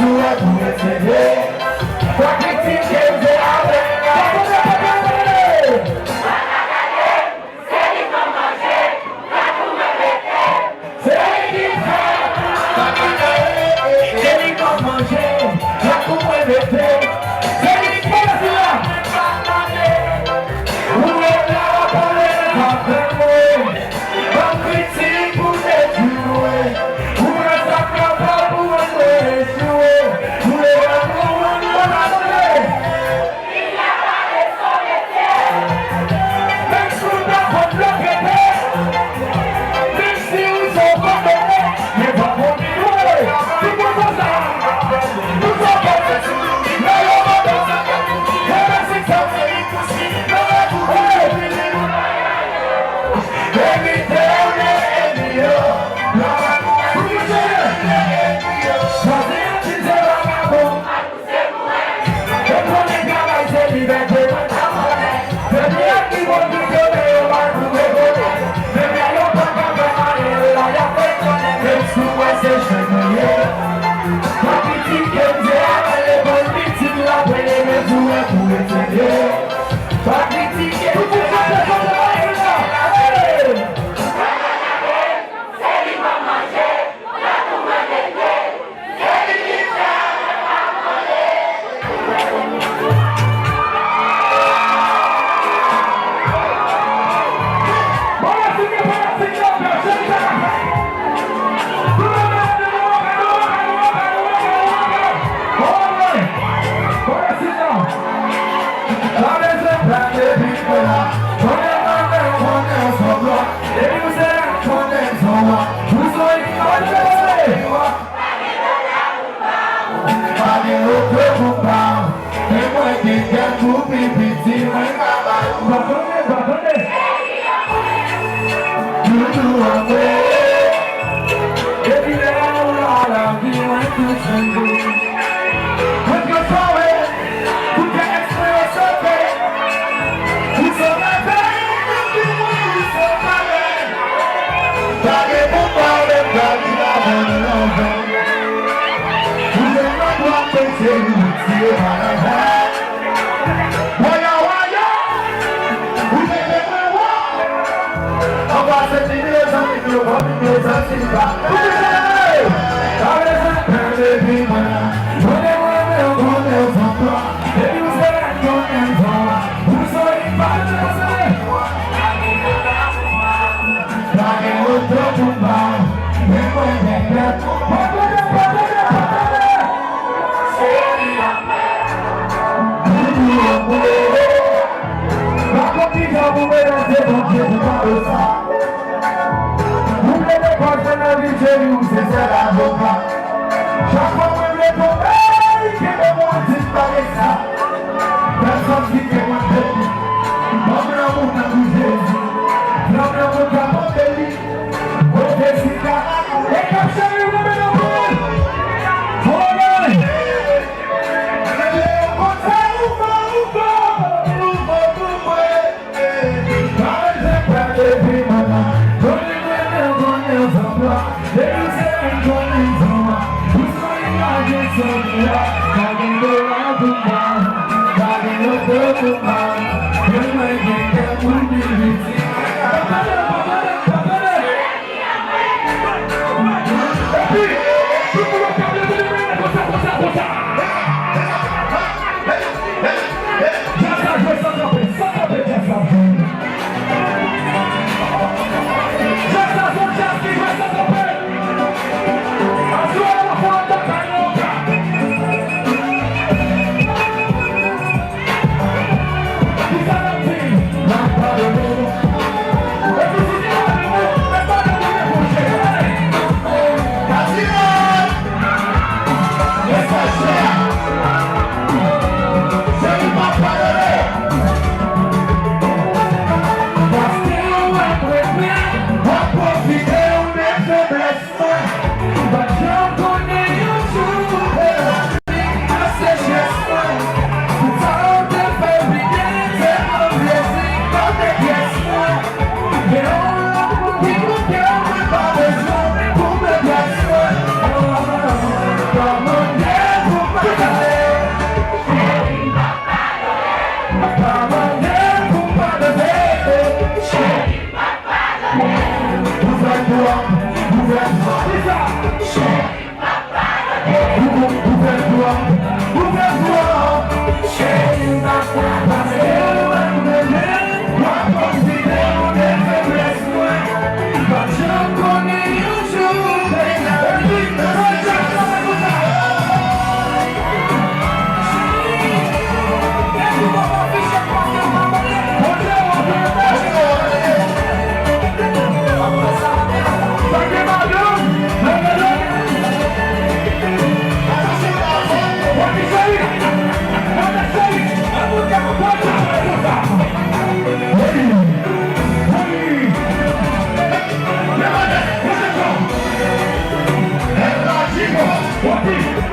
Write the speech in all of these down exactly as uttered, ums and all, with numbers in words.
Ou wè pou retire. Pa kritike m, se avè. Se li ki fè. Se li k ap manje. Lakou mwen mete. Se li ki fè sila. Ou ret la w ap pale, pa fè mwen. Ban m kritik pou detwi mwen. Ou wè sa k kapab pou mwen echwe. Ou leve pou mwen mwen ase. Menm si w ta konn lòt kote, menm si w se yon kòdone, men pa konn li dwe. Tout moun konsa, tout sa w fè, nan yon kòdone, men mèsi sa. Hey! Evite w de enmi yo. Pou ki se? Chwazi yon ti se vagabon. E konnen travay se libète mwen ta konnen. Depi ak ki bon ki kote yo pa twouve kote. Depi a yo pa ka fè anyen yo la y ap fè konnen. Menm si w wè se jèn mwen ye. Pa kritike m, se avè lekòl pitit la premye men si w wè pou etidye. Pa kritike m, se avè lekòl pitit la. Hey! Pa gen lòt pou m ba w. Men mwen gen kè pou pi piti, mwen ka ba w. Ba tande, ba tande. Toujou antre. Depi lè ou la, lavi mwen tou chanje. Mwen te sove, pou te eksprime sove. Ou sove, ou sove. Pa gen pou pa w, menm pa gen avan nan anvan. Ou jwenn nan dwa pete, ou retire pa nan vè. Waya, waya, ou mete mwen wò. Anba se ti mil zanmi, mil zanmi, mil zanmi, pa. Ou te jere, pa bezwen pè depi mwen la. Konnen mwen renmen w, konnen w zanmi. Depi w se rèd, konnen m zanmi. Ou solid, pa bezwen pase. Pa gen oto pou m ba w, men mwen gen kè. Pa tande, pa tande, pa tande. Toujou antre. Pa konn kijan pou mwen lese Bondye pou kado sa. Ou plede kòz mwen nan vi cheri, ou se sèl avoka. Chak fwa mwen vle tonbe, li kenbe mwen, di m pa gen sa. Pèsonn ki te mwen depi. Ban m lanmou tankou Jezi. Flanm lanmou k ap anbeli. Kote sida. E k ap cheri, ou renmen nan pwen. Kote ou fò, ou fò, ou fò, ou fò, ou fò. Pa bezwen pè depi mwen la. Konnen mwen renmen w, konnen w zanmi. Depi w se mwen, konnen m zanmi.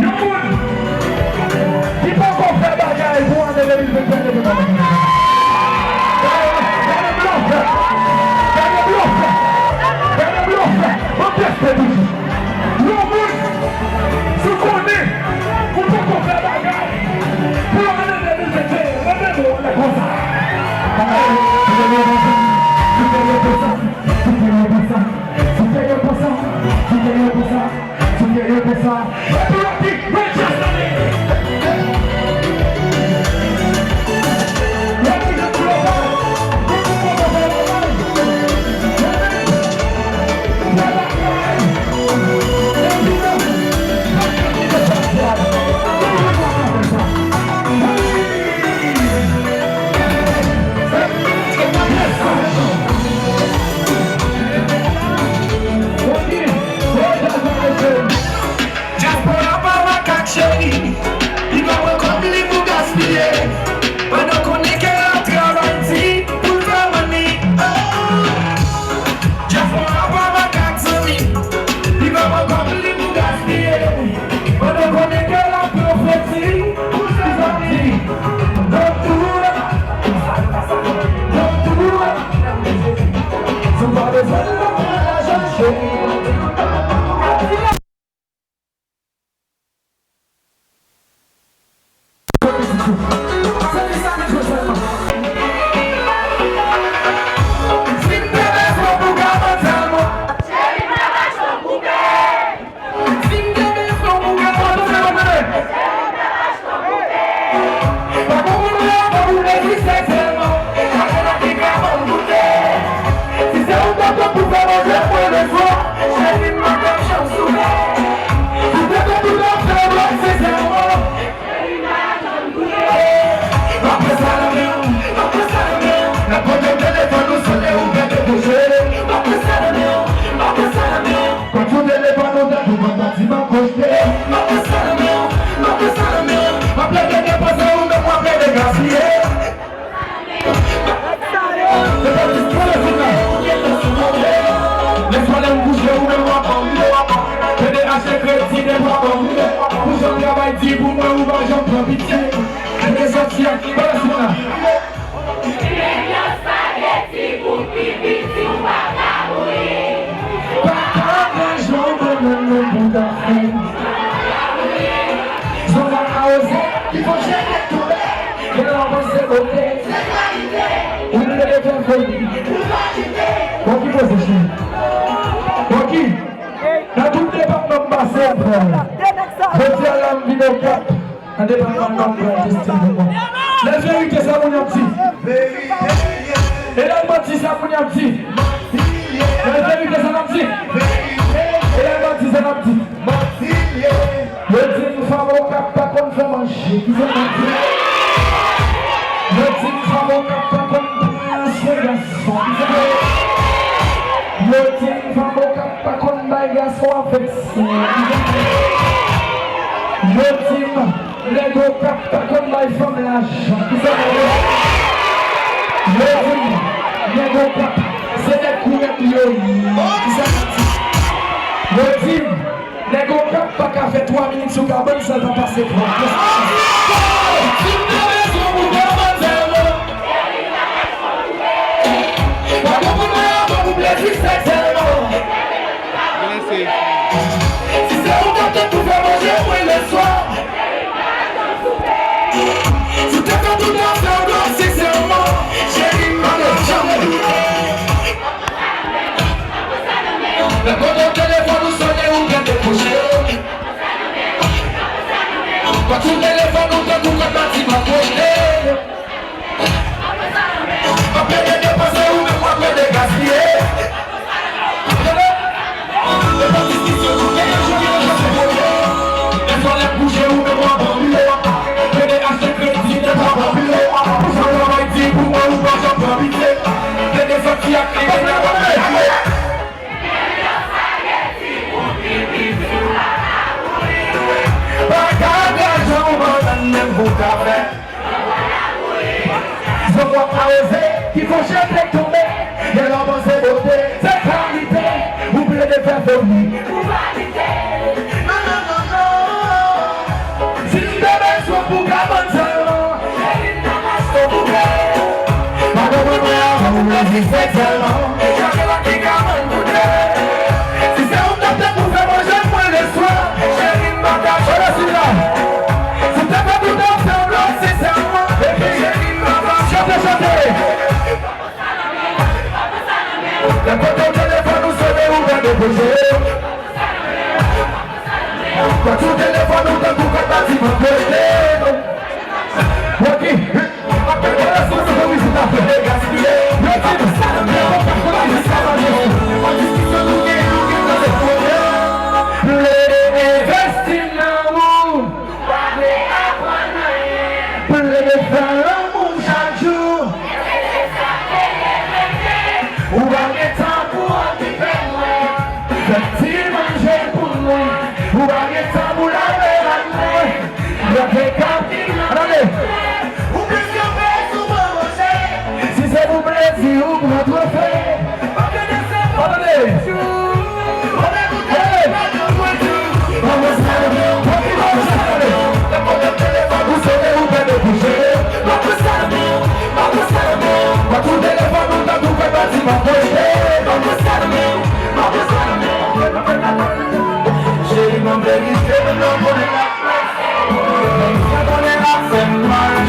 Yon moun ki poko fè bagay pou ane de mil venntwa, leve men w. Gade, gade blòfè. Gade blòfè. Gade blòfè. Mwen teste toujou. Yon moun, si w konnen ou poko fè bagay pou ane de mil venntwa, leve men w anlè konsa. Gade, gade blòfè. Gade blòfè. Sou kè yo konsa, sou kè yo konsa, sou kè yo konsa, sou kè yo konsa. Epi yo di, mwen just ane. Yo di, yo di, yo di, yo di, yo di, yo di, Se li sa nou jwe sèlman. Si m te bezwen pou ka manzè mwen. Si m te bezwen pou ka manzè mwen. Pa konprann mwen, pa pou mwen, si se sèlman. Sa gen la ki ka ban m goute. Si se ou k ap pou fè manje mwen le swa. Cheri m pa t ap janm soupe. Si te fè tout afè mwen, se sèlman. M ap pran sa nan men w, m ap pran sa nan men w. Nan kote telefòn ou sone ou pète bouche. M ap pran sa nan men w, m ap pran sa nan men w. Kòd sou telefòn ou tankou pantan di m ap goute. M ap pran sa nan men w, m ap pran sa nan men w. M ap plede depanse ou menm w ap plede gaspiye. Lèswa lè m kouche ou menm w ap ban m. P D H kredi de twa ban m. Pou jan travay di pou mwen ou pa janm pran pitye. Mete sòti ak pa la sou la. Pa ka manje yon bannann nan pou ta fè. Zòt pa ka oze, ki fò jete tonbe. Gen lè w panse kote. Ou plede fè foli. Bon, ki poze cheri? Bon, ki? Nan tout depatman m pase, frè. Jodi a la, m vin Okap. Nan depatman m, m pran Justin pou mwen. Lè verite, sa moun y ap di. E lè manti, sa moun y ap di. Lè verite, sa n ap di. E lè manti, sa n ap di. Yo di m fanm Okap pa konn fè manje. Kisa n ap di? Yo di m fanm Okap pa konn pran swen gason. Kisa n ap di? Yo di m fanm Okap pa konn bay gason afeksyon. Kisa n ap di? Yo di m nèg Okap pa konn bay fanm lajan. Kisa n ap di? Yo di m nèg Okap se nèg kourèt yo ye. Kisa n ap di? Yo di m nèg Okap pa ka fè twa minit sou kabann san l pa pase pran. Si m te bezwen pou kabann sèlman. Pa konprann mwen ankò pou plezi sèl sèlman. Si se ou k ap tann pou fè manje mwen le swa. Si w te fè tout afè w dwòl sensèman. Cheri m pa t ap janm doute. Nan kote w telefòn ou sone ou gen debouche. Kòd sou telefòn ou tankou kòd batiman kote. M ap plede depanse ou menm w ap plede gaspiye. Depi diskisyon nou gen yon jou ki nan chanje kote. Lè swa lè kouche ou menm w ap anbile. Plede achte kredi tèt w ap anbile. Pou sa w travay di pou mwen ou pa janm pran pitye. Plede sòti ak li men w ap ale. Pa ka gajan w bannann menm pou ta fè. Zòt w ap awoze, ki fò jete tonbe. Yè lè w panse bote, se kalite. Ou plede fè foli. Ou pa lite. Non, non, non, non. Si m te bezwen pou kabann sèlman. Cheri m ta mache pou kè. Pa konprann mwen ankò pou plezi sèl sèlman. E chak lòt ki kabann koute. Si se ou k ap tann pou fè manje mwen le swa. Cheri m pa ka chwazi la. Si w te fè tout afè w dwòl sensèman. Epi cheri m pa ka chante, chante. Lè kote w telefòn ou sone ou gade koze. Kòd sou telefòn ou tankou kòd batiman kote. Rocky, apre kòd sou telefòn ou tankou kòd batiman kote. Plede envesti nan ou. Pa vle aprann anyen. Plede fè lanmou chak jou. Èske se sa w te vle mete? Ou pa gen tan pou okipe mwen. Fè ti manje pou mwen. Ou pa gen tan pou lave rad mwen. Yo te ka. Tande. Ou plis ke pè sou mwen, monchè. Si se pou plezi ou pran twofe. Tande. Tande. Cheri, m ap verite, m nan konnen la. Mwen konnen la fè m mal.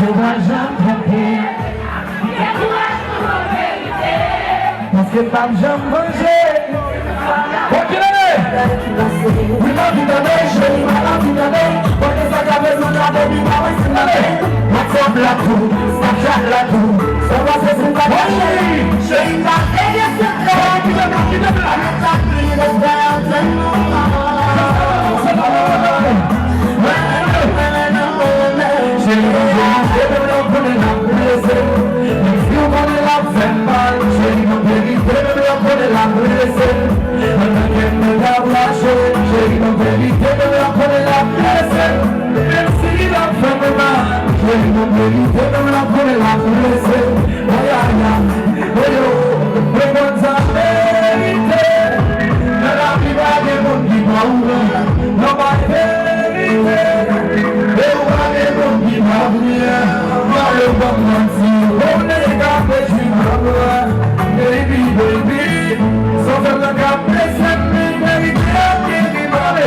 Ou pa janm twonpe. Gen kouraj pou w verite. Paske m p ap janm vanje. Ok, leve! Wi, m anvi tande, cheri, m anvi tande. Mwen gen sa k ap bezwen tande, m pa wè si m tande. WhatsApp la tou, Snapchat la tou. Sa pase si m pa chache. Cheri, m pa vle gen sekrè. Kite m la, kite m la. Cheri, m verite, menm lè w konnen l ap blese. Menm si w konnen l ap fè m mal, cheri, m verite, menm lè w konnen l ap blese. Nan kè m nan ka mache, cheri, m verite, menm lè w konnen l ap blese. Menm si l ap fè m mal, cheri, m verite, menm lè w konnen l ap blese. Ay, ay, ay, oh, yo, mwen konn sa verite. Nan lavi pa gen moun ki pa ou, non, pa verite. E ou pa gen moun ki pa vre. Gade w ban m manti, ou nèg ap rejwi m anmwe. Baby, baby, sa w fè m nan ka blese m, men verite a gen li male.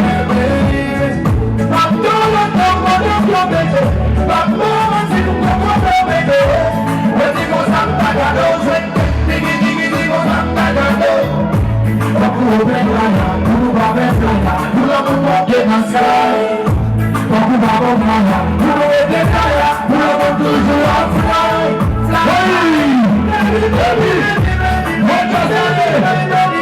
M ap tou lontan mande w bebe. M ap tou manti pou konprann w bebe. Mwen di konsa m pa gade w jwe. Tiki, tiki, tiki, konsa m pa gade w. Tankou w pè playa, pou nou pa pè playa, pou lanmou monte nan syèl. Tankou pa bon playa, pou nou rete playa, pou lanmou toujou ap fly. Fly. Baby, baby, baby, baby, baby, baby, baby, baby.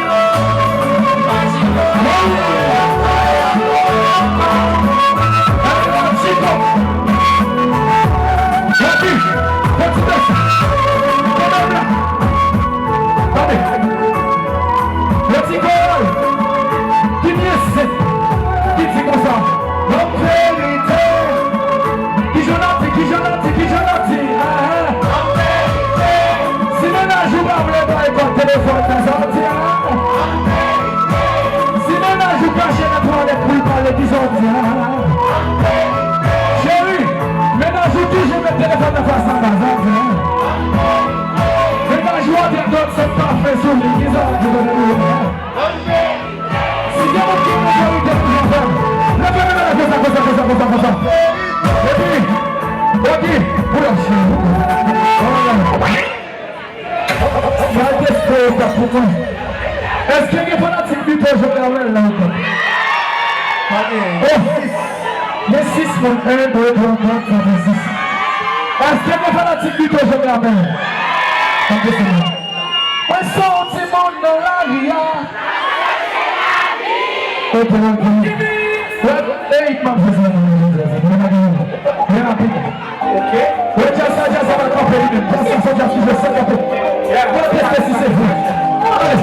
Tande. Yon ti kòwòl ki byen senp, ki di konsa, yon verite. Kijan n ap di, kijan n ap di, kijan n ap di? Ah, ah. Si mennaj ou pa vle bay kòd telefòn nan, sa w di a? Si mennaj ou kache nan twalèt pou l pale, kisa w di a? Cheri, mennaj ou toujou met telefòn nan fas anba, sa w di a? Mennaj ou antre dòt sot pa fè sou li, kisa w di, tande nou? Si gen moun ki gen verite pou yo fè, leve men nou konsa, konsa, konsa, konsa, konsa. Epi, Rocky, pou lòt cheri. Sa teste Okap pou mwen. Èske gen fanatik Vito Jean Hermel la Okap? Pa gen. Oh! Gen sis moun. En, de, twa, kat, senk, sis. Èske gen fanatik Vito Jean Hermel? Tande se mwen. Mwen se yon timoun nan lari a. Kote w ap vini? Wè, e it m ap jwe sa nan jodi a, sa. Mwen pa gen yon. Byen rapid. Ok. Wè, djaz la, djaz la pa kanpe li menm. Djaz la, se djaz ki jwe san kanpe. Mwen teste si se vre. Ale.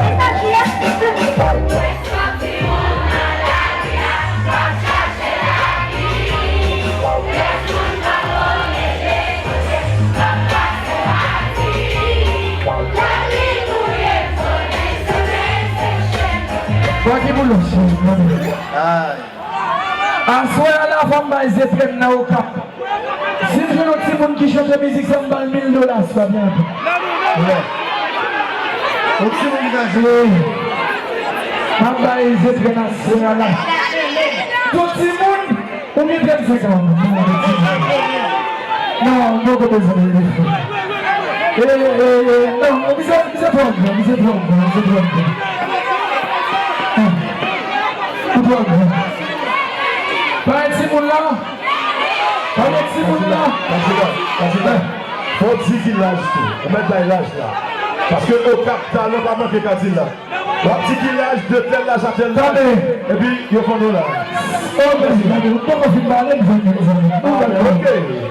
Bò ki pou lòch. Ay. Aswè a la, fò m bay Zetrèn nan Okap. Si m jwenn yon timoun ki chante mizik sa, m ba l mil dola aswè a, byen rapid. Wi. Yon timoun ki ka jwe. M ap bay Zetrèn aswè a la. Tout timoun, ou gen trannsenk an. Non, m poko bezwen de frè. E, e, e, non, misye, misye twò gran, misye twò gran, misye twò gran. Ou twò gran. Pale timoun la. Pale timoun la. Kajina, Kajina, fò w di ki laj tou. Ou mèt bay laj la. Paske Okap talan pa manke Kadilak. W ap di ki laj, de tèl laj a tèl laj. Tande. Epi yo fè w la. Oh, mèsi, tande. Ou poko fin pale, mezanmi, mezanmi. Ah, ok.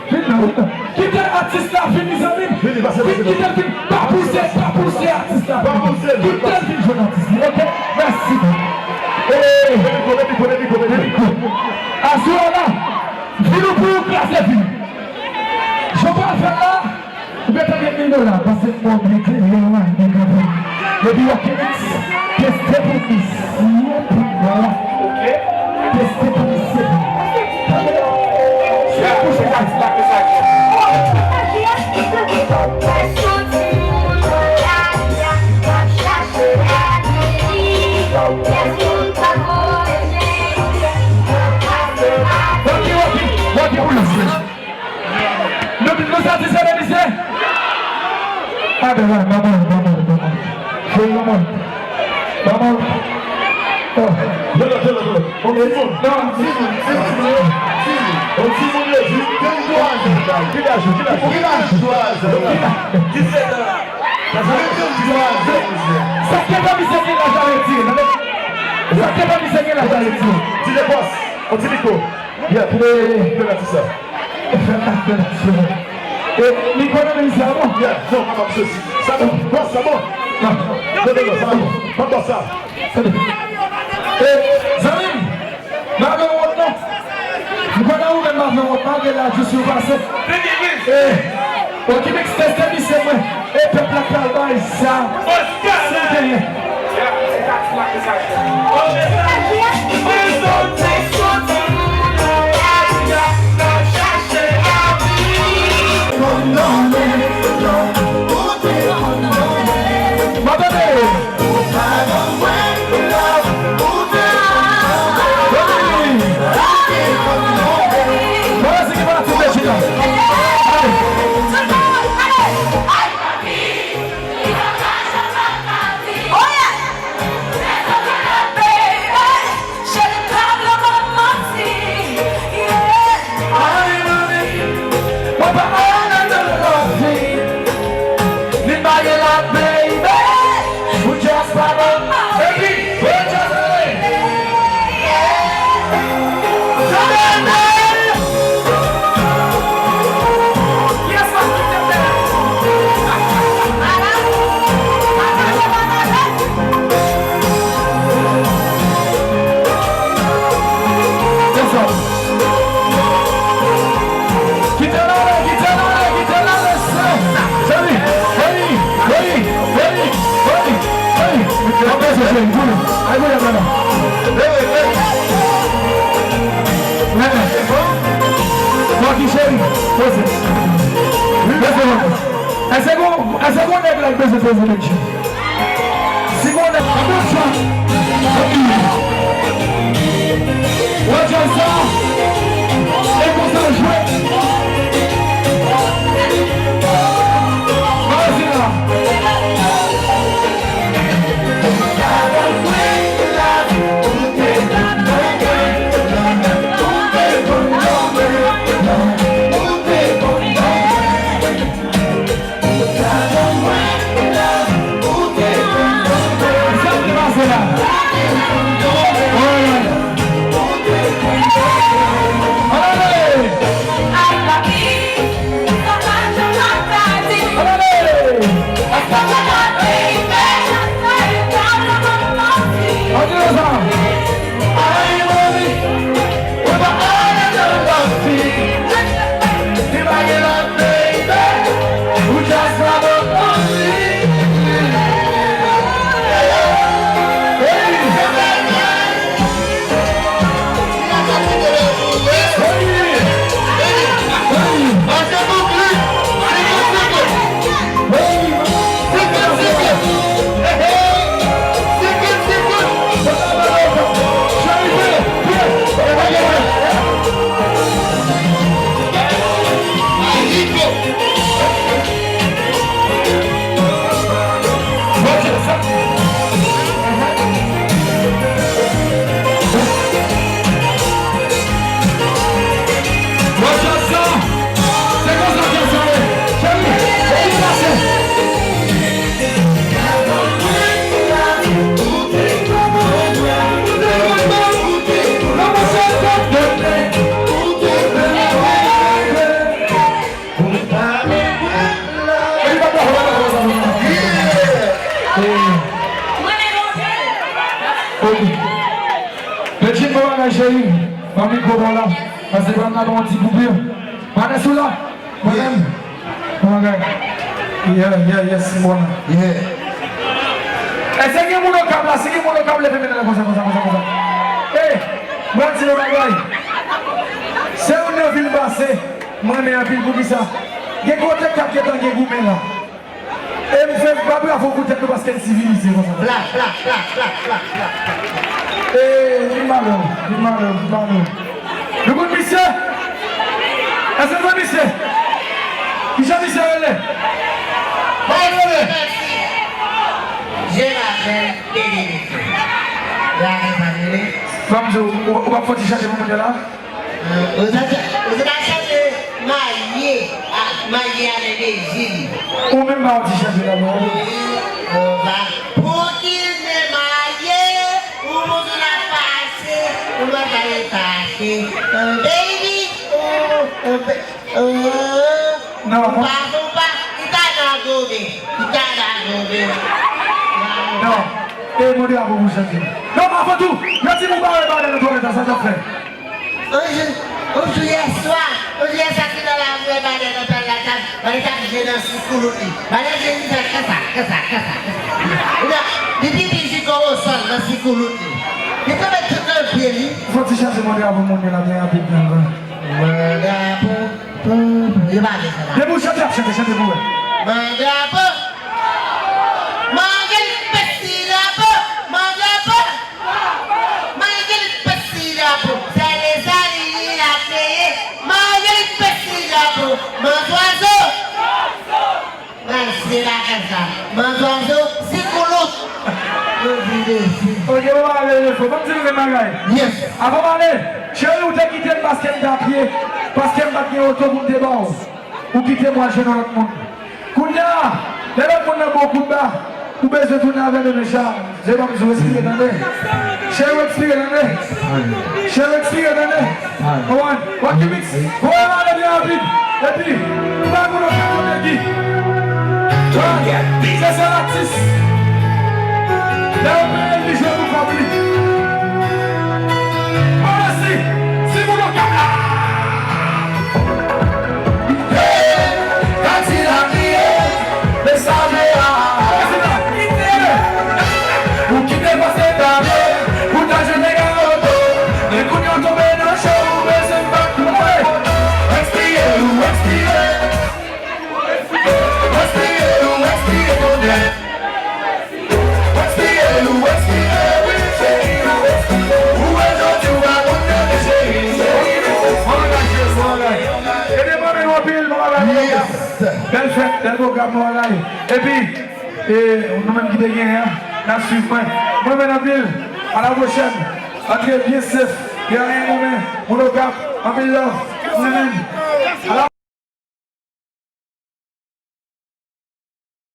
Vin la, vin la. Kite atis la vini, zanmi m. Vini, pase, pase, pase. Kite l vin. Pa pouse, pa pouse atis la. Pa pouse l. Kite l vin jwenn atis li, ok? Mèsi. Eh, vin kou, vin kou, vin kou, vin kou. Aswè a la, vin ou pou ou kraze vin. Jan w pral fè l la, ou gentan gen mil dola, pase m ba w byen klere a, byen kanpe. Epi w ap teste pou misye pou mwen. Ok. Teste pou misye. Tande. Chak kouche kay si la ke sa. Rocky, Rocky, Rocky pou lòch. Depi m Gade la, manman, manman, manman. Cheri, manman. Manman. Oh. Yon lòt, yon lòt, yon lòt. On timoun. Non, on timoun, on timoun, on timoun. On timoun, yo di. Ki laj ou? Ki laj ou? Ki laj ou? Disèt an. Sa k te fè misye gen laj la retire, tande. Sa k te fè misye gen laj la retire. Ti de bòs, on ti mikwo. Yeah, pou de, pou de la ti sa. E, li konnen men sa bon. Yeah, non, pa pa sesi. Sa bon, bòs, sa bon. Non. Non, non, non, sa bon. Pa bòs sa. E, zanmi m, m pa fè wont non. M konnen ou menm pa fè wont, malgre laj ou sipase. E, Okimex teste misye mwen. E pèp la k pral bay sa. Si w genyen. Mwen tande. Kite l ale, kite l ale, kite l ale, sè. Vini, vini, vini, vini, vini, vini. Mwen bezwen jwenn, vini. Ay, vini, vini. Vini. Mwen ki cheri, poze. Poze, mwen. Èske gon, èske gon nèg la k bezwen poze Benji? Si gon nèg la bezwen. Wè djaz sa? E konsa l jwe. Vazi la. Sa k pase la? Ann ale! Ann ale! Ann ale sa! Ok. Petit bon bagay, cheri. Ban m mikwo pa w la. Pase ban m la, ban yon ti koupi. Vanessa ou la? Mwen menm. Bon bagay. Yeah, yeah, yes, m bon la. Yeah. Èske gen moun Okap la? Si gen moun Okap, leve men nan konsa, konsa, konsa, konsa. Ey, mwen di nou bagay. Se yon nan vin pase. Mwen renmen anpil, poukisa? Gen kote k ap gentan gen goumen la. E m fè m pa bravo pou tèt nou paske n sivilize konsa. Pla, pla, pla. E, vin malè, vin malè, vin malè. Nou konn misye? Èske nou konn misye? Kijan misye rele? Mèsi, mèsi. Je m'appelle Benedicte. Lage sa, Bebe. Ban m di w, ou, ou p ap fè yon ti chante pou moun yo la? Ou ta, ou ta chante marye, a, marye avèk Ejil. Ou menm ba yon ti chante la, non? Wi, ou va. Pou ki ne marye, ou bouzoun ap pase, ou mantay tache. Baby, ou, ou, ou, non, ou pa, ou pa, ou ta nan gobe, ou ta nan gobe. Non, e mande a pou chante. Non, pa fè tou. Yo di m ou bare badè nan twalèt la, sa t ap fè? On jou, on jou yè swa, on jou yè swa, te nan lari, wè badè nan twalèt la, badè t ap jwe nan sikoulout li. Badè jwe li fè konsa, konsa, konsa, konsa. Li pipi jik o sòl nan sikoulout li. Li tonbe tout nan pye li. Fò ti chante mande a pou moun yo la byen rapid nan. Mande a pou, pou, pou, yo pa vle sa la. Depi w chante, ap chante, chante pou wè. Mande a pou, mande li pesi la pou, mande a pou. Mande li pesi la pou. Se lezanmi li la kreye. Mande li pesi la pou. Manzwazo. Mèsi la konsa. Manzwazo, sikoulout. Yo di desi. Ok, bon bagay, lefo. Ban m di nou yon bagay. Yes. Avan m ale, cheri, ou te kite m paske m t a pye, paske m pa t gen oto pou m te ba w. Ou kite m al jwenn yon lòt moun. Kounye a, lè lòt moun nan ba w kout ba, ou bezwen tounen avè l, men sa, se pa bezwen respire, tande. Cheri, ou ekspire, tande. Cheri, ou ekspire, tande. Konprann? W ap gen mix. Voye m ale byen rapid. Epi, ou pa konn okenn kote ki. Se sèl atis. Lè yo peye l, li jwe pou kòb li. Bon, mèsi. Si moun yo ka. Hey, Kadilak li ye, men sa vle a. Ou kite pase ta vle, ou ta jwenn nèg a oto. Men kounye a w tonbe nan cho, ou bezwen bat pou mwen. Ekspire, ou ekspire. Ekspire, ou ekspire, tonnè. Ekspire, ou ekspire, wi, cheri. Ou wè jodi w pa konn tande, cheri. Bon bagay, cheri, bon bagay. Ede mwen, men anpil, bon bagay, bon bagay. Yes. Bèl fèt, bèl pwogram, bon bagay. Epi, e, nou menm ki te genyen an, n ap swiv mwen. Mwen, men anpil. A la pwochèn. Antre byen sef. Gen anyen, nou men. Moun Okap, anpil love. Mwen menm. A la